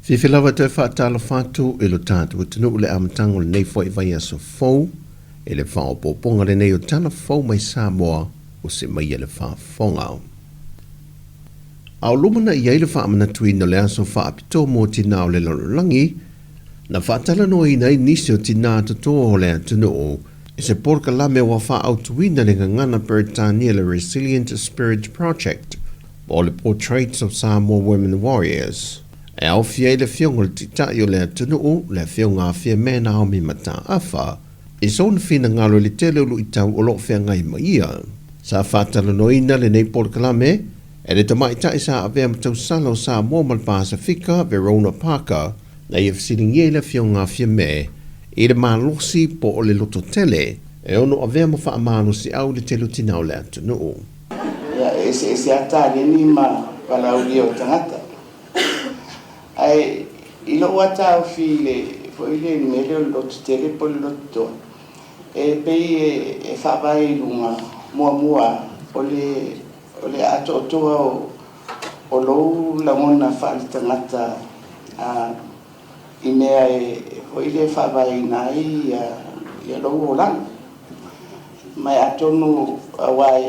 Fiafia lava e toe faatalofa atu i lo tatou atunuu i le amataga o lenei foi vaiaso fou i le faaopoopoga lenei o Tala Fou mai Samoa o se mai e le faafofoga. A o lumanai ai le faamanatuina o le aso faapitoa mo tinā o le lalolagi, na faatalanoaina ai nisi o tinā totoa o le atunuu i se polokalame ua faaautuina le gagana Peretania le Resilient Spirit Project po o le Portraits of Samoa Women Warriors, e aofia ai le Afioga i le Taitai o le atunuu, le Afioga a Fiame Naomi Mataafa, i sona finagalo i le tele o luitau o lo o feagai ma ia. Sa faatalanoaina lenei polokalame e le tamaitai sa avea ma tausala o Samoa ma le Pasefika, Verona Parker, na ia fesiligia i le Afioga a Fiame i le malosi po o le lototele e ono avea ma faamalosiau i le tele o tinā o le atunuu. Ia, e eseese lava taleni ma valaaulia o tagata. Ae i lou lava taofi i le foi lea i le mea lea o le loto tele po o le loto toa, e pei e faavae i luga, muamua o le o le atoatoa o o lou lagona faaletagata i mea e foi lea e faavaeina ai ia lou olaga. Ma e atonu aua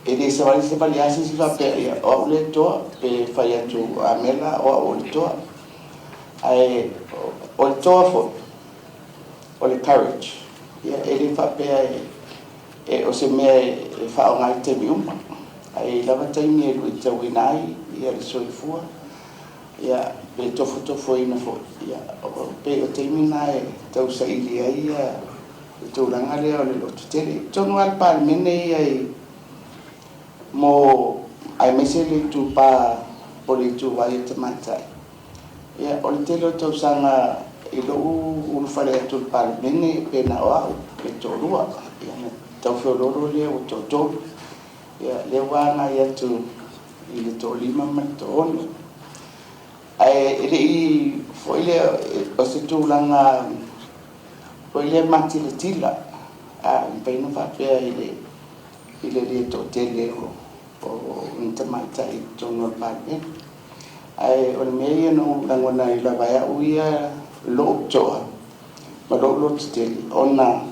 e le savali savali lava se isi faapea, ia, o au lea e toa, pe fai atu a mea la, o au o le toa. Ae o le toa foi, o le courage. Ia, e le faapea e o se mea e faaaoga i taimi uma. Ae i ai lava taimi e luitauina ai ia le soifua, ia, pe tofotofoina foi, ia, pei o taimi na e tausaili ai ia le tulaga lea o le lototele. I totonu lava o le Palemene ia i mo aemaise le itupa po o le ituvai o tamaitai, ia, o le tele o tausaga i lou ulufale atu i le Palemene pe na o au pe toalua, ia, ona tau feoloolo lea ua toatolu, ia, lea ua agai atu i le toalima ma le toaono. Ae e le i foi lea o se tulaga foi lea matilatila, a mafai ona faapea i le i le le toatele o ni tamaitai i totonu o le Palemene. Ae o le mea ia na ou lagona ai lava e au ia lou toa ma lou lototele, ona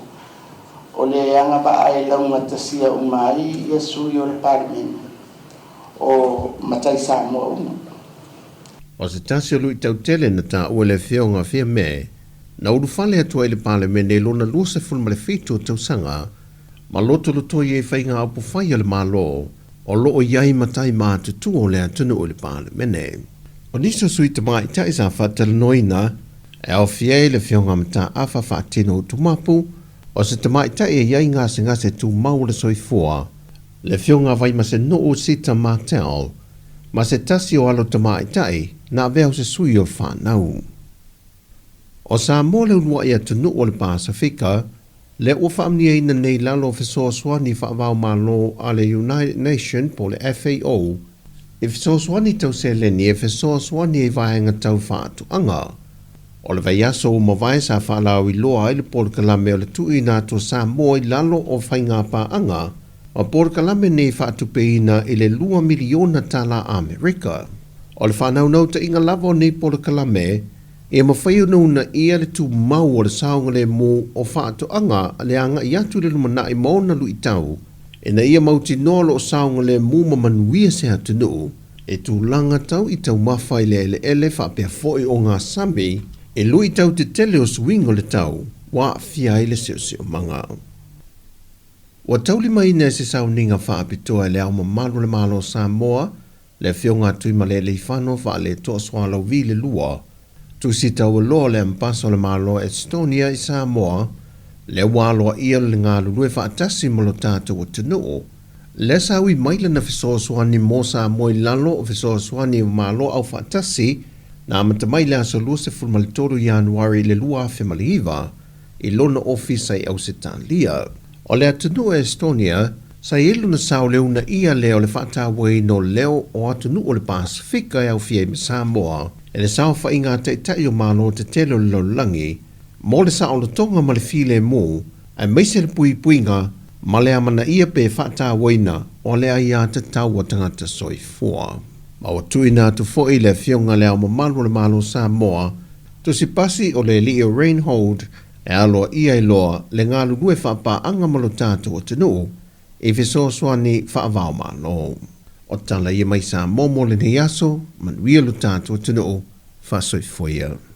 o le agavaa e laugatasia uma ai ia sui o le Palemene o matai Samoa uma. O se tasi o luitau tele na taua e le Afioga a Fiame, na ulufale atu ai i le Palemene i lona 27 o tausaga, ma lotolotoi ai faiga upufai a le Malo o lo o i ai matai matutua o le atunuu i le Palemene. O nisi o sui tamaitai sa faatalanoaina e aofia ai le Afioga Mataafa Faatino Utumapu, o se tamaitai e i ai gasegase tumau o le soifua, le Afioga Vaimasenuu Sita Martell, ma se tasi o alo tamaitai na avea o se sui o le fanau. O Samoa le uluai atunuu o le Pasefika lea ua faamniaina nei lalo o fesoasoani faava-o-Malo a le United Nation po o le FAO i fesoasoani tau seleni e fesoasoani ai vaega tau faatoaga. O le vaiaso ua mavae sa faalauiloa ai le polokalame o le tuuina atu o Samoa i lalo o faigapaaga ma polokalame nei faatupeina i le $2 miliona tala Amerika. O le faanaunautai lava o nei polokalame, ia mafai ona uunaia le tumau o le saogalemu o faatoaga le agai atu i le lumanai ma ona luitau, ina ia mautinoa o lo o saogalemu ma manuia se atunuu e tulaga tau i taumafa i le eleele faapea foi ogasami e luitau tetele o suiga o le tau ua aafia ai le siosiomaga. Ua taulimaina e se sauniga faapitoa e Le Ao Mamalu o le Malo o Samoa, le Afioga a Tuimalealiifano Vaaletoa Sualauvi le Lua, Tusi Taualoa o le Ambasa o le Malo o Estonia i Samoa, lea ua aloaia le galulue faatasi ma lo tatou atunuu. Lea sa ui mai lana fesoasoani mo Samoa i lalo o fesoasoani o Malo Aufaatasi na amata mai i le aso 23 Ianuari i le 2009 i lona ofisa i Ausetalia. O le atunuu o Estonia, sa i ai lona sao le uunaia lea o le faatauaina o leo o atunuu o le Pasefika e aofia ai ma Samoa e le saofaiga a Taitai o Malo tetele o le lalolagi mo le saolotoga ma le filemu aemaise le puipuiga ma le amanaia pe faatauaina o le aiatatau a tagata soifua. Ma ua tuuina atu foi i le Afioga i Le Ao Mamalu o le Malo o Samoa, tusi pasi o le Alii o Reinhold e aloaia ai loa le galulue faapaaga ma lo tatou atunuu i fesoasoani faava-o-Malo. O tala ia mai Samoa mo lenei aso, manuia lo tatou atunuu, faasoifua ia.